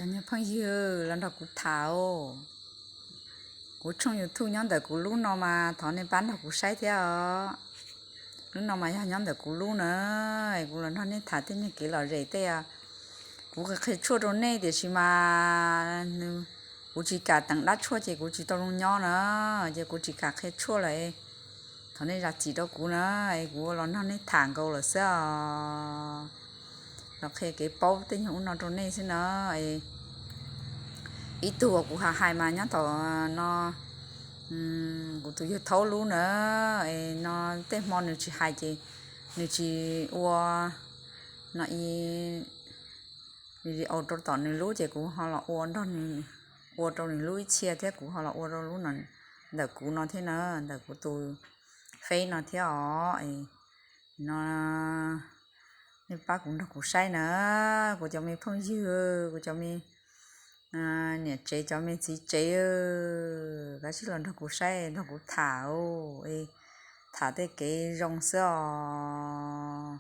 Cov niag phooj ywg los nrog kuv tham os. Kuv tshooj YouTube nyob ntawm kuv lub no mas thov nej pab nrog kuv saib thiab os. Lub no mas yog nyob ntawm kuv lub na, kuv los nrog nej tham tej niag kev lom zem tej. Kuv qhia tshuaj rau nej tiam sis mas kuv tsis kam teev dab tshuaj ces kuv tsis tau zoo nyob na, ces kuv tsis kam qhia tshuaj lawm. Thov nej zam txim rau kuv na, es kuv los nrog nej tham nkaus lawm xwb os. Los qhia kev paub tej nyuag ub no rau nej xwb na. Ib tug uas kuv hais hais mas nyob tom no, kuv tus yawg thaub lub na, no tej hmo nws tsis hais ces nws tsis ua no, video rau tom nws lub ces kuv ho los ua nrog nws, ua rau nws lub ib txhia thiab kuv ho los ua rau lub no ntawm kuv no thiab na, ntawm kuv tus feb no thiab os. No nej pab kuv nrog kuv saib na, kuv cov me phooj ywg, kuv cov me niam tsev, cov me txiv tsev, kav tsij los nrog kuv saib nrog kuv tham, tham tej kev zoo xwb os.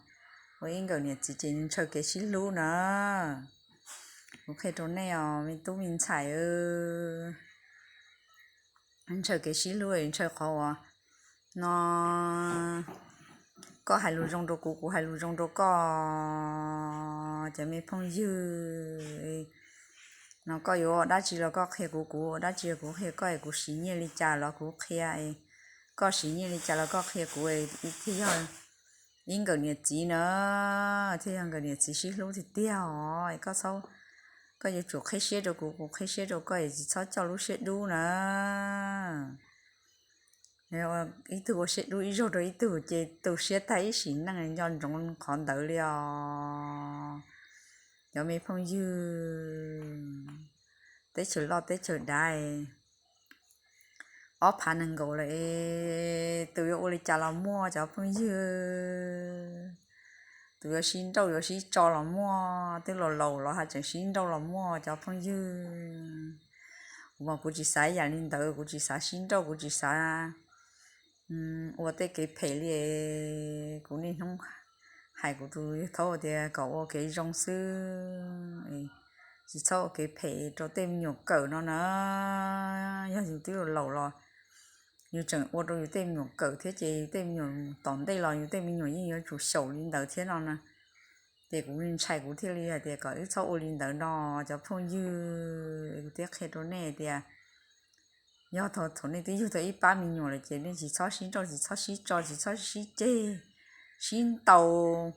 Ua ib nkawm niam txiv ces ntshaw kev sib hlub na. Kuv qhia rau nej os me tub me ntxhais, ntshaw kev sib hlub, ntshaw qhov uas no koj hais lus zoo rau kuv, kuv hais lus zoo rau koj. Cov me phooj ywg, no koj yuav ua dab tsi los koj qhia kuv, kuv ua dab tsi los kuv qhia koj, kuv siv nyiaj li cas los kuv qhia, koj siv nyiaj li cas los koj qhia kuv, thiaj yog ib nkawm niam txiv na, thiaj yog nkawm niam txiv sib hlub tiag tiag os. Koj txhob, koj yuav tsum qhib siab rau kuv, kuv qhib siab rau koj, tsis txhob coj lub siab dub na. Ib tug ua siab dub ib zaug rau ib tug ces tu siab tag ib sim neej, nco ntsoov qhov ntawd li os. Cov me phooj ywg, teb chaws loj teb chaws dav, ob phav nees nkaum lawm, tus yuav ua li cas los muaj cov phooj ywg. Tus yuav sib nrauj yuav sib tso los muaj, twb laus laus los haj tseem sib nrauj los muaj cov phooj ywg. Kuv mas kuv tsis xav yam li ntawd, kuv tsis xav sib nrauj, kuv tsis xav ua tej kev phem li. Kuv niaj hnub hais kuv tus yawg thaub tias kom ua kev zoo xwb, tsis txhob ua kev phem rau tej me nyuam kawm no na. Yog yus twb laus los yus tseem ua rau yus tej me nyuam kawm thiab ces yus tej me nyuam tom ntej los yus tej me nyuam yeej yuav tsum xyaum li ntawd thiab no na. Ces kuv ntshai kuv thiaj li hais tias kom wb txhob ua li ntawd no cov phooj ywg. Kuv thiaj qhia rau nej tias yog thaum nej twb yug tau ib pab me nyuam lawm ces nej tsis txhob sib nrauj, tsis txhob sib tso, tsis txhob sib ceg, sib ntaus.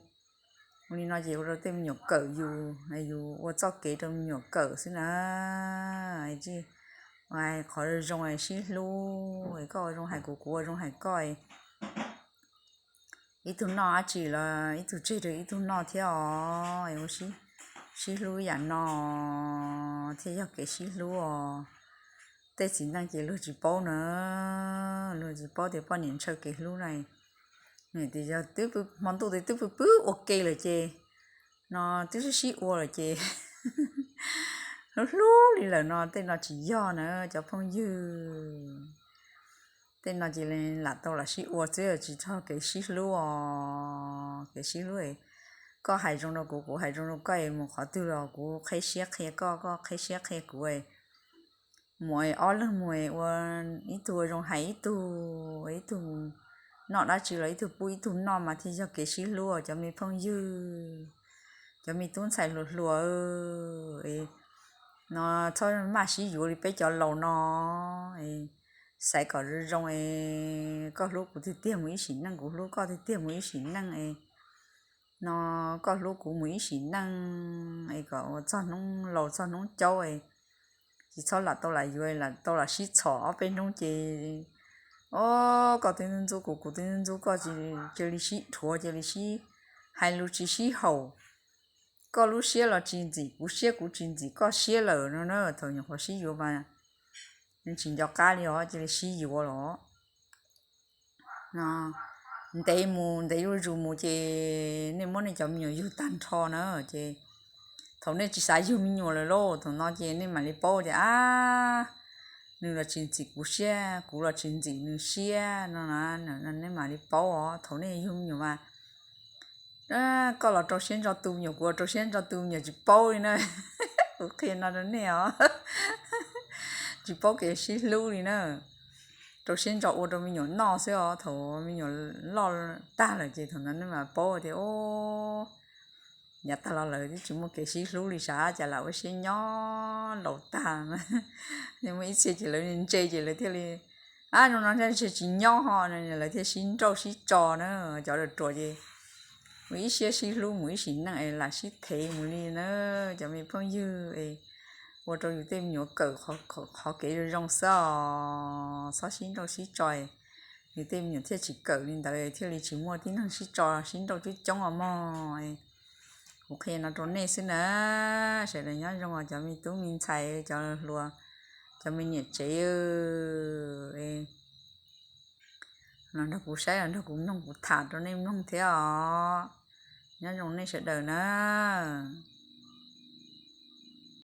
Ua li no ces ua rau tej me nyuam kawm yus, yus ua txoj kev rau me nyuam kawm xwb na. Qhov zoo sib hlub, koj ua zoo hais kuv, kuv ua zoo hais koj. Ib tug noj dab tsi los ib tug tseg rau ib tug noj thiab os. Ua sib hlub yam no thiaj yog kev sib hlub os. Tej txiv neej ces luag tsis paub na, luag tsis paub tias poj niam ntshaw kev hlub na. Tias yog twb hmo ntuj twb pw pw ua ke lawm ces no twb sib sib ua lawm ces hlub hlub li lawm no, tej no tsis yog na cov phooj ywg. Tej no ces lam tau lam sib ua xwb, tsis txog kev sib hlub os. Kev sib hlub, koj hais zoo rau kuv, kuv hais zoo rau koj, mus qhov twg los kuv qheb siab qhia koj, koj qheb siab qhia kuv. Mus ob leeg mus ua ib tug ua zoo hais ib tug, ib tug noj dab tsi los ib tug pub ib tug noj mas thiaj yog kev sib hlub cov me phooj ywg, cov me tub ntxhais hluas hluas. No txhob maj sib yuav li peb cov laus no. Xaiv kom zoo zoo es koj hlub kuv tiag tiag mus ib sim neej, kuv hlub koj tiag tiag mus ib sim neej es no koj hlub kuv mus ib sim neej es kom ua txog hnub laus txog hnub caub es tsis txhob lam tau lam yuav, lam tau lam sib txhom ob peb hnub ces o, koj twb ntxub kuv, kuv twb ntxub koj, cia li sib dhuav, cia li sib hais lus tsis sib haum. Koj lub siab los tsis ntxim kuv siab, kuv tsis ntxim koj siab lawm no na. Thaum nyuam qhuav sib yuav mas tsis nco qab li os, cia li sib yuav los ntev mus ntev zuj zus mus ces nej muab nej cov me nyuam yug tag nrho na. Ces thaum nej tsis xav yug me nyuam lawm lauj, thaum no ces nej mam li paub tias ab, nws los tsis ntxim kuv siab, kuv los tsis ntxim nws siab no na. Nej mam li paub os, thaum nej yug me nyuam mas koj los rau siab ntso tu me nyuam, kuv los rau siab ntso tu me nyuam tsis paub li na. Kuv qhia no rau nej os, tsis paub kev sib hlub li na. Rau siab ntso ua rau me nyuam noj xwb os, thaum me nyuam loj tag lawm ces thaum ntawd nej mam paub tias, o, yav tag los lawm twb tsis muaj kev sib hlub li sav, cas lam ua siab nyob laus tag. Muaj ib txhia ces lawv ntse ces lawv thiaj li, a, zoo no tsis nyob ho, lawv thiaj sib nrauj sib tso na. Cov ruam ruam ces ua ib siab sib hlub mus ib sim neej es lam sib thev mus li na. Cov me phooj ywg, ua rau yus tej me nyuam kawm qhov kev zoo zoo xwb os, txhob sib nrauj sib tso. Yus tej me nyuam thiaj tsis kawm li ntawd thiaj li tsis muaj tib neeg sib tso sib nrauj coob coob os mog. Kuv qhia no rau nej xwb na. Sawv daws nyob zoo os cov me tub me ntxhais, cov hluas, cov me niam tsev, los nrog kuv saib los nrog kuv mloog kuv tham rau nej mloog thiab os. Nyob zoo nej sawv daws na.